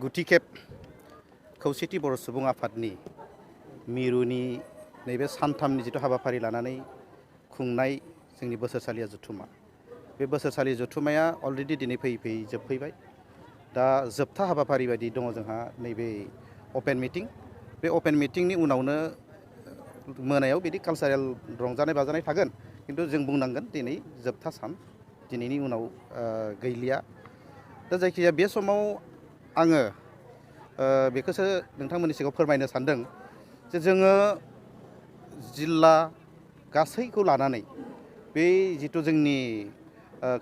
गुथि खेब खौसेथि बर' सुबुं आफादनि मिरुनि नैबे सानथामनि जिथु हाबाफारि लानानै खुंनाय जोंनि बोसोरसालिया जथुमा बे बोसोरसालि जथुमाया अलरेडि दिनै फैयै फैयै जोबफैबाय। दा जोबथा हाबाफारि बायदि दङ जोंहा नैबे अपेन मिटिं। बे अपेन मिटिंनि उनावनो मोनायाव बिदि कालचारेल रंजानाय बाजानाय थागोन, खिन्थु जों बुंनांगोन दिनै जोबथा सान, दिनैनि उनाव गैलिया। दा जायखिजाया बे समाव आङो बेखौसो नोंथांमोननि सिगाङाव फोरमायनो सानदों जे जोङो जिल्ला गासैखौ लानानै बे जिथु जोंनि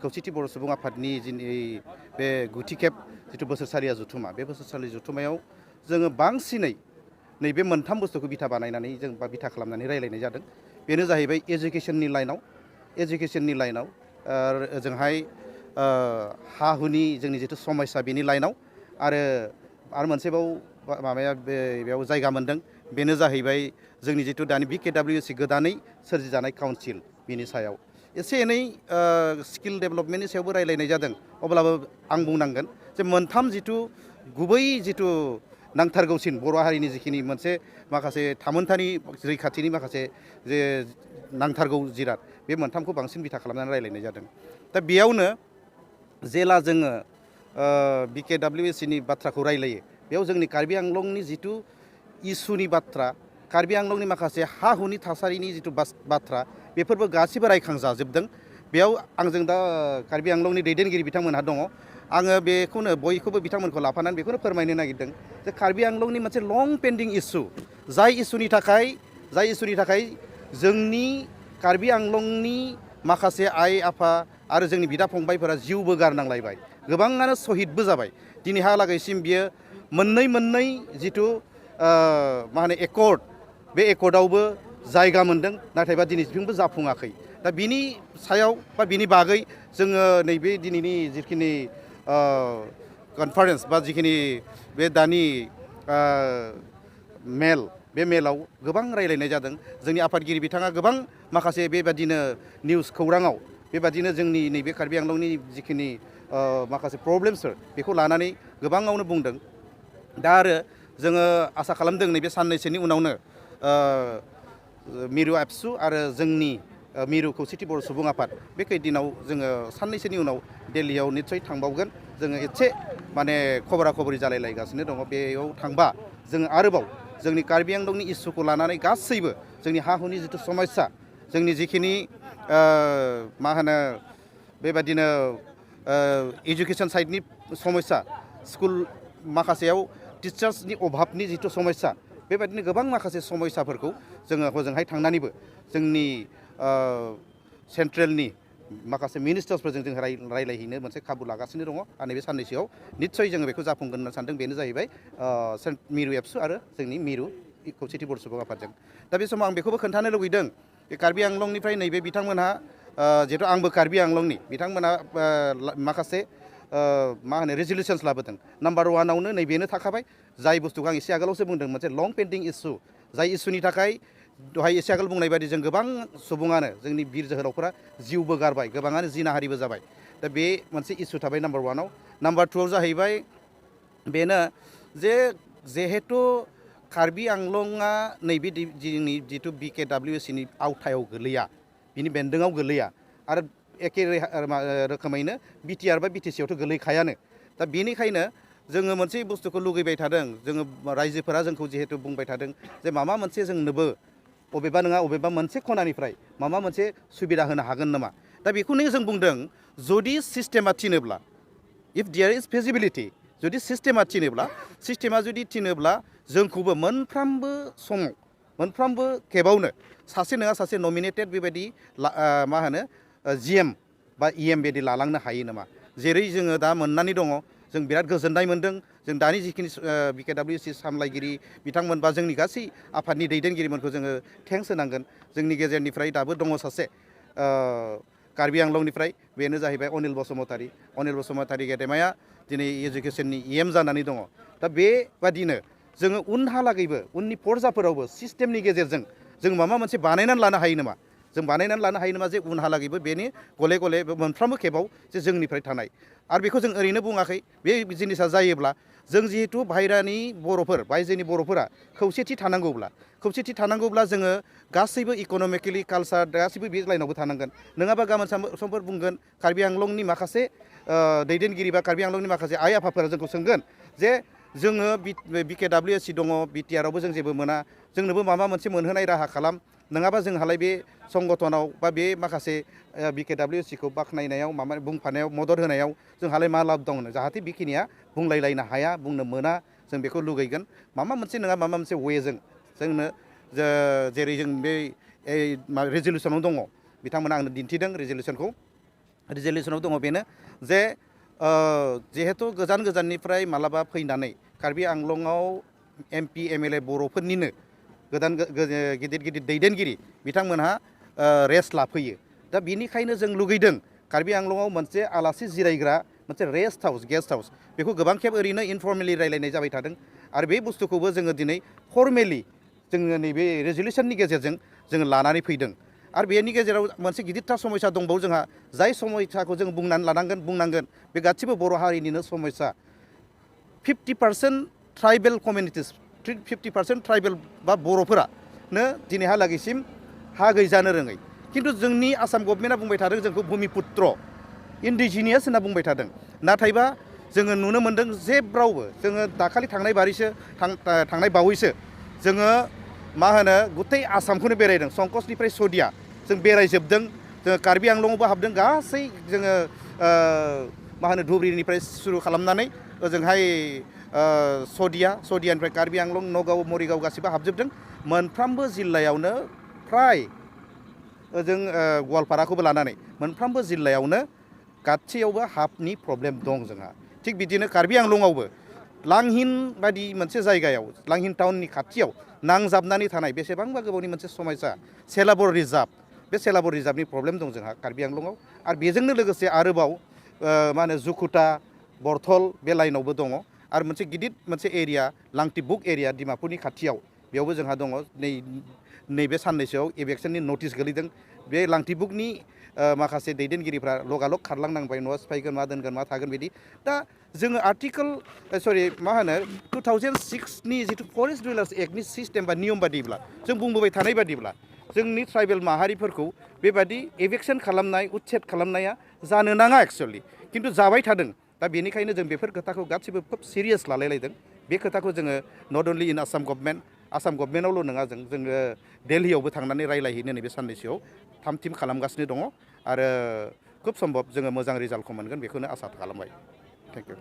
खौसेथि बर' सुबुं आफादनि बे गुथि खेब जिथु बोसोरसालिया जथुमा, बे बोसोरसालि जथुमायाव जोङो बांसिनै नैबे मोनथाम बुस्थुखौ बिथा बानायनानै जों बा बिथा खालामनानै रायज्लायनाय जादों। बेनो जाहैबाय एजुकेसननि लाइनाव ओजोंहाय हा हुनि जोंनि जिथु समस्या बेनि लाइनाव, आरो मोनसेबाव माबाया बेयाव जायगा मोनदों, बेनो जाहैबाय जोंनि जिथु दानि BKWC गोदानै सोरजिजानाय काउन्सिल बिनि सायाव एसे एनै स्किल डेभेलपमेन्टनि सायावबो रायज्लायनाय जादों। अब्लाबो आं बुंनांगोन जे मोनथाम जिथु गुबै जिथु नांथारगौसिन बर' हारिनि जिखिनि मोनसे माखासे थामोनथानि रैखाथिनि माखासे जे नांथारगौ जिराद, बे मोनथामखौ बांसिन बिथा खालामनानै रायज्लायनाय जादों। दा बेयावनो जेला जोङो BKWCनि बाथ्राखौ रायलायो, बेयाव जोंनि कार्बि आंलंनि जिथु इसुनि बाथ्रा, कार्बि आंलंनि माखासे हा हुनि थासारिनि जिथु बाथ्रा, बेफोरबो गासिबो रायखांजाजोबदों। बेयाव आंजों दा कार्बि आंलंनि दैदेनगिरि बिथांमोनहा दङ। आङो बेखौनो बयखौबो बिथांमोनखौ लाफानानै बेखौनो फोरमायनो नागिरदों जे कार्बि आंलंनि मोनसे लं पेन्डिं इस्यु, जाय इस्युनि थाखाय जोंनि कार्बि आंलंनि माखासे आइ आफा आरो जोंनि बिदा फंबायफोरा जिउबो गारनांलायबाय, गोबाङानो सहिदबो जाबाय। दिनैहालागैसिम बियो मोननै जिथु मा होनो एकर्ड, बे एकर्डआवबो जायगा मोनदों, नाथायबा दिनैसिमबो जाफुङाखै। दा बिनि सायाव बा बिनि बागै जोङो नैबे दिनैनि जिखिनि कनफारेन्स बा जिखिनि बे दानि मेल, बे मेलाव गोबां रायलायनाय जादों। जोंनि आफादगिरि बिथाङा गोबां माखासे बेबादिनो निउस खौराङाव बेबादिनो जोंनि नैबे कार्बि आंलंनि जिखिनि माखासे प्रब्लेमसफोर, बेखौ लानानै गोबाङावनो बुंदों। दा आरो जोङो आसा खालामदों नैबे साननैसोनि उनावनो मिरु एबसु आरो जोंनि मिरु खौसेथि बर' सुबुं आफाद, बे खैदिनाव जोङो साननैसोनि उनाव दिल्लीयाव निस्सय थांबावगोन। जोङो एसे माने खबरा खबरि जालायलायगासिनो दङ। बेयाव थांबा जोङो आरोबाव जोंनि कार्बि आंलंनि इस्युखौ लानानै गासैबो जोंनि हा हुनि जिथु समस्या, जोंनि जिखिनि मा होनो बेबादिनो एजुकेसन साइडनि समस्या, स्कुल माखासेयाव टिचार्सनि अभाबनि जिथु समस्या, बेबादिनो गोबां माखासे समस्याफोरखौ जोङो हजोंहाय थांनानैबो जोंनि सेन्ट्रेलनि माखासे मिनिस्टार्सफोरजों जों रायलायहैनो मोनसे खाबु लागासिनो दङ। आरो नैबे साननैसोआव निस्सय जोङो बेखौ जाफुंगोन होनना सानदों। बेनो जाहैबाय मिरु एबसु आरो जोंनि मिरु खौसेथि बर' सुबुं आफादजों। दा बे समाव आं बेखौबो खोन्थानो लुगैदों बे कार्बि आंलंनिफ्राय नैबे बिथांमोनहा, जिहेथु आंबो कार्बि आंलंनि, बिथांमोनहा माखासे मा होनो रेजलिउसन्स लाबोदों। नाम्बार वानावनो नैबेनो थाखाबाय, जाय बुस्थुखौ आं एसे आगोलावसो बुंदों, मोनसे लं पेन्डिं इस्यु, जाय इस्युनि थाखाय दहाय एसे आगोल बुंनाय बायदि जों गोबां सुबुङानो, जोंनि बिर जोहोलावफोरा जिउबो गारबाय, गोबाङानो जिनाहारिबो जाबाय। दा बे मोनसे इस्यु थाबाय नाम्बार वानाव। नाम्बार टुआव जाहैबाय बेनो जे जिहेथु कार्बि आंलंआ नैबे जोंनि जिथु BKWCनि आवथायाव गोलैया, बिनि बेन्दोङाव गोलैया, आरो एखे रोखोमैनो BTR बा BTC आवथ' गोलैखायानो। दा बेनिखायनो जोङो मोनसे बुस्थुखौ लुगैबाय थादों, जोङो रायजोफोरा जोंखौ जिहेतु बुंबाय थादों जे माबा मोनसे जोंनोबो अबेबा नङा अबेबा मोनसे खनानिफ्राय माबा मोनसे सुबिदा होनो हागोन नामा। दा बेखौनो जों बुंदों, जुदि सिस्टेमा थिनोब्ला, इफ देयार इज फिजिबिलिटि, जुदि सिस्टेमा थिनोब्ला जोंखौबो मोनफ्रोमबो समाव, मोनफ्रोमबो खेबावनो सासे नङा सासे नमिनेटेड बेबायदि मा होनो GM बा EM बायदि लालांनो हायो नामा। जेरै जोङो दा मोननानै दङ, जों बिराद गोजोननाय मोनदों। जों दानि जिखिनि BKWC सामलायगिरि बिथांमोन बा जोंनि गासै आफादनि दैदेनगिरिफोरखौ जोङो थेंक्स होनांगोन। जोंनि गेजेरनिफ्राय दाबो दङ सासे कार्बि आंलंनिफ्राय, बेनो जाहैबाय अनिल बसुमतारी गेदेमाया दिनै एजुकेसननि EM जानानै दङ। दा बेबादिनो जोङो उनहालागैबो, उननि पर्जाफोरावबो सिस्टेमनि गेजेरजों जों माबा मोनसे बानायनानै लानो हायो नामा, जे उनहालागैबो बेनि गले गले मोनफ्रोमबो खेबाव जे जोंनिफ्राय थानाय। आरो बेखौ जों ओरैनो बुङाखै, बे जिनिसा जायोब्ला जों जिहेतु बाहेरानि बर'फोर बायजोनि बर'फोरा खौसेथि थानांगौब्ला जोङो गासैबो इक'नमिकेलि कालचार गासैबो बे लाइनावबो थानांगोन नङाबा गाबोन समफोर बुंगोन कार्बि आंलंनि माखासे दैदेनगिरि बा कार्बि आंलंनि माखासे आइ आफाफोरा जोंखौ सोंगोन जे जोङो BKWSC दङ BTRआवबो जों जेबो मोना जोंनोबो माबा मोनसे मोनहोनाय राहा खालाम नङाबा जोंहालाय बे संगठनाव बा बे माखासे BKWSCखौ बाख्नायनायाव माबा बुंफानायाव मदद होनायाव जोंहालाय मा लाब दं जाहाथे बेखिनिया बुंलायलायनो हाया बुंनो मोना जों बेखौ लुगैगोन माबा मोनसे नङा माबा मोनसे वेजों जोंनो जेरै जों बे रेजलिउसनाव दङ बिथांमोना आंनो दिन्थिदों रेजलिउसनाव दङ बेनो जे जिहेतु गोजाननिफ्राय मालाबा फैनानै कार्बि आंलंआव MP MLA बर'फोरनिनो गिदिर दैदेनगिरि बिथांमोनहा रेस्ट लाफैयो दा बिनिखायनो जों लुगैदों कार्बि आंलंआव मोनसे आलासि जिरायग्रा मोनसे गेस्ट हाउस बेखौ गोबां खेब ओरैनो इनफर्मेलि रायलायनाय जाबाय थादों आरो बे बुस्थुखौबो जोङो दिनै फर्मेलि जोङो नैबे रेजलिउसननि गेजेरजों जोङो लानानै फैदों आरो बेनि गेजेराव मोनसे गिदिरथार समस्या दंबावो जोंहा जाय समस्याखौ जों बुंनांगोन बे गासिबो बर' हारिनिनो समस्या 50% ट्राइबेल कमिउनिटिस 50% ट्राइबेल बा बर'फोरानो दिनैहालागैसिम हा गैजानो रोङै खिन्थु जोंनि आसाम गभर्नमेन्टआ बुंबाय थादों जोंखौ भुमिपुत्र इन्डिजिनियास होनना बुंबाय थादों नाथायबा जोङो नुनो मोन्दों जेब्रावबो जोङो दाखालि थांनाय बावैसो जोङो मा होनो गुथै आसामखौनो बेरायदों संकसनिफ्राय सदिया जों बेरायजोबदों जोङो कार्बि आंलंआवबो हाबदों गासै जोङो मा होनो धुबुरीनिफ्राय सुरु खालामनानै ओजोंहाय सदियानिफ्राय कार्बि आंलं नगाव मरिगाव गासिबो हाबजोबदों मोनफ्रोमबो जिल्लायावनो फ्राय ओजों गवालपाराखौबो लानानै मोनफ्रोमबो जिल्लायावनो गासैयावबो हाफनि प्रब्लेम दं जोंहा थिग बिदिनो कार्बि आंलंआवबो लांहिन बायदि मोनसे जायगायाव लांहिन टाउननि खाथियाव नांजाबनानै थानाय बेसेबांबा गोबावनि मोनसे समस्या सेलाबर रिजार्भ बे सेलाबर रिजार्भनि प्रब्लेम दं जोंहा कार्बि आंलंआव आरो बेजोंनो लोगोसे आरोबाव मा होनो जुकुटा बरथल बे लाइनावबो दङ आरो मोनसे गिदिर मोनसे एरिया लांटिबुक एरिया डिमापुरनि खाथियाव बेयावबो जोंहा दङ नैबे साननैसोआव इभेक्सननि नटिस गोलैदों बे लांटिबुकनि माखासे दैदेनगिरिफ्रा लगालग खारलांनांबाय न'आव सिफायगोन मा दोनगोन मा थागोन बिदि दा जोङो मा होनो 2006नि जिथु फरेस्ट डिवेलार्स एक्टनि सिस्टेम बा नियम बादिब्ला जों बुंबोबाय थानाय बादिब्ला जोंनि ट्राइबेल माहारिफोरखौ बेबादि एभेक्सन खालामनाय उच्छेद खालामनाया जानो नाङा एक्सुवेलि खिन्थु जाबाय थादों दा बेनिखायनो जों बेफोर खोथाखौ गासिबो खोब सिरियास लालायलायदों बे खोथाखौ जोङो नट अनलि इन आसाम गभर्नमेन्टआवल' नङा जोङो दिल्लीयावबो थांनानै रायलायहैनो नैबे साननैसोआव थाम खालामगासिनो दङ आरो खुब सम्भब जोङो मोजां रिजाल्टखौ मोनगोन बेखौनो आसा खालामबाय थेंक इउ